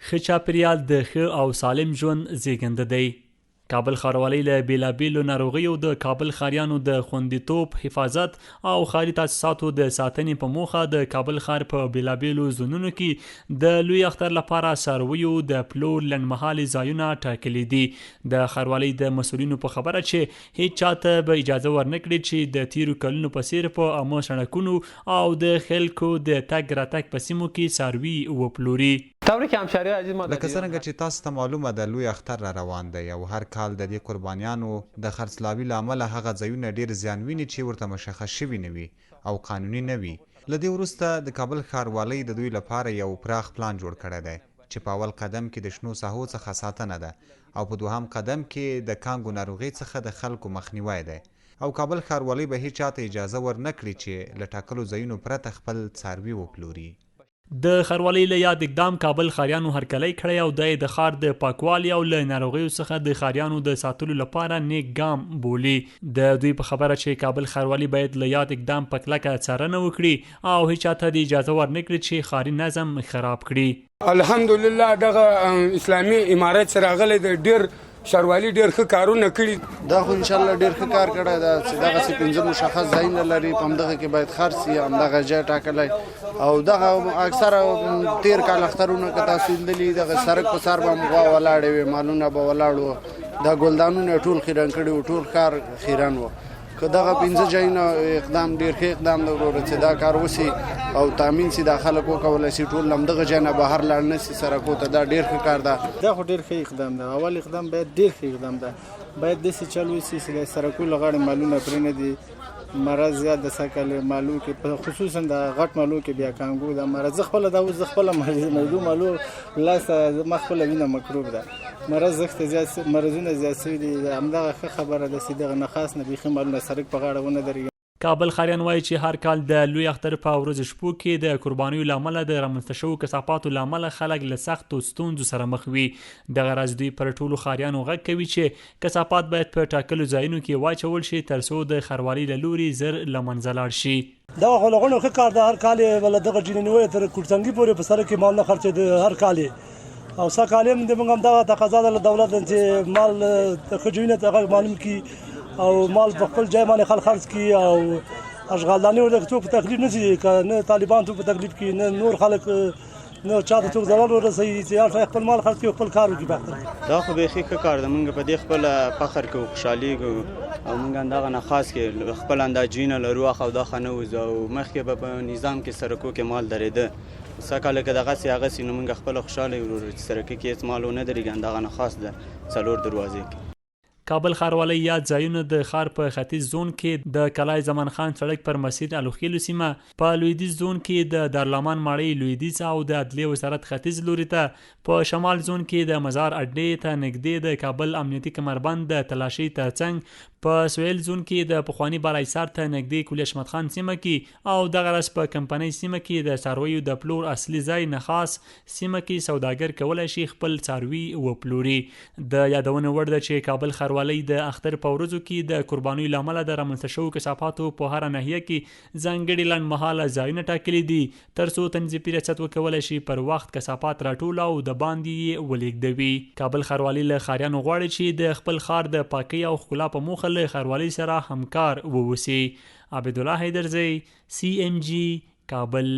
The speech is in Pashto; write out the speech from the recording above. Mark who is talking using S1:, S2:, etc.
S1: ښه چاپېریال د ښه او سالم ژوند زېږنده دی. کابل ښاروالۍ له بېلابېلو ناروغیو د کابل ښاریانو د خوندیتوب، حفاظت او ښاري تاسیساتو د ساتنې په موخه د کابل ښار په بېلابېلو زونونو کې د لوی اختر لپاره څارویو د پلور لنډمهالي ځایونه ټاکلي دي. د ښاروالۍ د مسؤلینو په خبره چې هیچا ته به اجازه ورنکړي چې د تیرو کلونو په څیر په عامه سړکونو او د خلکو د تګ راتګ په سیمو کې څاروي وپلوري.
S2: لکه څرنګه چې تاسو ته معلومه ده لوی اختر را روان دی او هر کال د دې قربانیانو د خرڅلاوي له امله هغه ځایونه ډېر زیان ویني چې ورته مشخص شوي نه وي او قانوني نه وي. له دې وروسته د کابل ښاروالۍ د دوی لپاره یو پراخ پلان جوړ کړی دی چې په اول قدم کې د شنو ساحو څخه ساتنه ده او په دوهم قدم کې د کانګو ناروغۍ څخه د خلکو مخنیوی دی او کابل ښاروالۍ به هیچا ته اجازه ور نه کړي چې له ټاکلو ځایونو پرته خپل څاروي وپلوري.
S1: د ښاروالۍ له یاد اقدام کابل ښاریانو هرکلی کړی او دا یې د ښار د پاکوالي او له ناروغیو څخه د ښاریانو د ساتلو لپاره نیک ګام بولي. د دوی په خبره چې کابل ښاروالي باید له یاد اقدام په کلکه څارنه وکړي او هیچا ته دې اجازه ورنکړي چې ښاري نظم خراب کړي.
S3: الحمدلله دغه اسلامي امارت چې راغلی دی ډیر شاروالي ډیر ښه کارونه کړي.
S4: دا خو ان شاء الله ډیر ښه کار کړی دا چې دغه سي پنځه مشخص ځایونه لري په همدغه کې باید خرڅ سي همدغه ځای ټاکلی او دغه اکثره تیر کال اخترونه که تاسو لیدلي دغه سرک په سر به هم غوا ولاړې وې، مالونه به ولاړ وو، دا ګلدانونه ټول خیرن کړي وو، ټول ښار خیرن وو. که دغه پنځه ځایونه اقدام ډیر ښه اقدام دی وروره چې دا کار وسی او تامین سي دا خلک وکولای سي ټول همدغه ځای نه بهر لاړ نه سي سرکو ته، دا ډیر ښه کار ده.
S5: دا خو ډیر ښه اقدام ده، اول اقدام باید ډیر ښه اقدام ده، باید داسې چل وسی چې د سرکو له غاړې مالونه پرې نه دي، مرض زیات د سکل مالو کې، خصوصا د غټ مالو کې بیا کانګو دا مرض. زه خپله دا اوس زه خپله مریض یم، میدو مالو لاس ما خپله وینه مکروب ده، مرض زښته زیات، مرضونه زیات شوي دي. همدغه ښه خبره ده چې دغه نخاس نه بیخي مالونه سرک په غاړه ونه درېږي.
S1: کابل ښاریان وايي چې هر کال د لوی اختر په ورځو شپو کې د قربانیو له امله د رامنځته شوو کثافاتو له امله خلک له سختو ستونزو سره مخ وي. دغه راز دوی پر ټولو ښاریانو غږ کوي چې کثافات باید په ټاکلو ځایونو کې واچول شي ترڅو د ښاروالۍ له لوري زر له منځه لاړ شي.
S6: دغه خو له غونو ښه کار ده، هر کال یې له دغه جینې نیولې تر کوټسنګي پورې په سرک کې مالونه خرڅېده هر کال یې، او سږ کال یې هم د موږ هم دغه تقاضا ده له دولت نه چې مال ښه ځایونه ته هغه معلوم کړي او مال په خپل ځای باندې خلک خرڅ کړي او اشغالداني ورته څوک په تکلیف نه شي، که نه طالبان څوک په تکلیف کړي نه نور خلک نو چاته څوک ضرر ورسوي چې هر سړی خپل مال خرڅ کړي خپل کار وکړي په اختر
S7: کې. دا خو بیخي ښه کار ده، مونږ په دې خپله فخر کوو، خوشحالېږو او مونږ همدغه نه خاص کې خپل همدا جوینه لرو، اخ او داخه نه وځو او مخکې به په نظام کې سرکو کې مال درېده، سږ کال که دغسې هغسې نو مونږ خپله خوشحاله یو ورور چې سرکه کې هېڅ مال ونه درېږي، همدغه نه خاص ده څلور دروازې کې.
S1: کابل ښاروالۍ یاد ځایونه د ښار په ختیځ زون کې د کلای زمان خان سړک پر مسیر الوخېلو سیمه، په لویدیځ زون کې د دارالامان ماڼۍ لویدیځ او د عدلیې وزارت ختیځ لوري ته، په شمال زون کې د مزار اډې ته نږدې د کابل امنیتي کمربند د تلاشۍ ترڅنګ، په سویل زون کې د پخواني بالاحصار ته نږدې کلی حشمت خان سیمه کې او دغه راز په کمپنۍ سیمه کې د څارویو د پلور اصلي ځای نخاس سیمه کې سوداګر کولای شي خپل څاروي وپلوري. د یادونې وړ ده چې کابل ښاروالۍ د اختر په ورځو کې د قربانیو له امله د رامنځته شوو کثافاتو په هره ناحیه کې ځانګړي لنډ مهاله ځایونه ټاکلي دي ترڅو تنظیفي ریاست وکولای شي پر وخت کثافات راټول او د باندې یې ولېږدوي. کابل ښاروالي له ښاریانو غواړي چې د خپل ښار د پاکۍ او ښکلا په موخه له ښاروالۍ سره همکار واوسي. عابدالله حیدرزی، سي ایم جي، کابل.